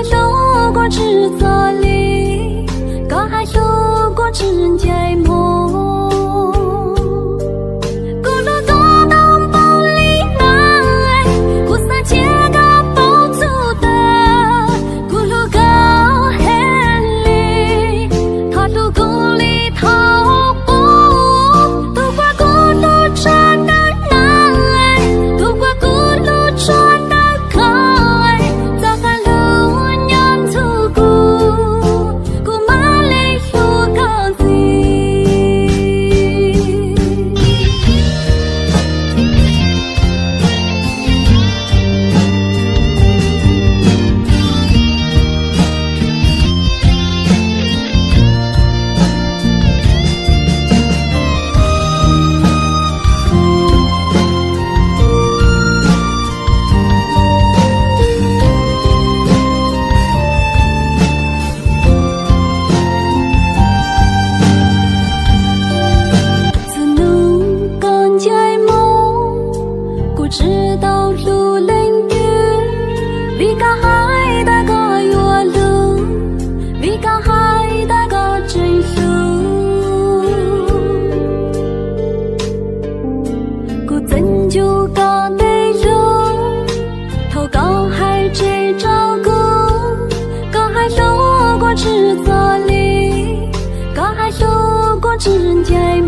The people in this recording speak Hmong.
Hlub kuv tsis txog li, koj hais hlub kuv tsis ncaim mus. Kuv hlub koj tau npaum li na, kuv xav cia koj paub txhua tag. Kuv hlub koj heev li, thov hlub kuv li thaum qub. Tus uas kuv hlub tshaj tawm na, tus uas kuv hlub tshaj tawm koj, txoj kev hlub nyob ntxuav kuv, kuv mam li hlub koj ntxiv. Txhua hnub koj ncaim mus, kuv tsis tau hlub leej twg, vim koj hais tias koj yuav hlub, vim koj hais tias koj tseem hlub. Kuv txeev ncu koj tej lus, thaum koj hais tseg rau kuv, koj hais hlub kuv tsis txog li, koj hais hlub kuv tsis ncaim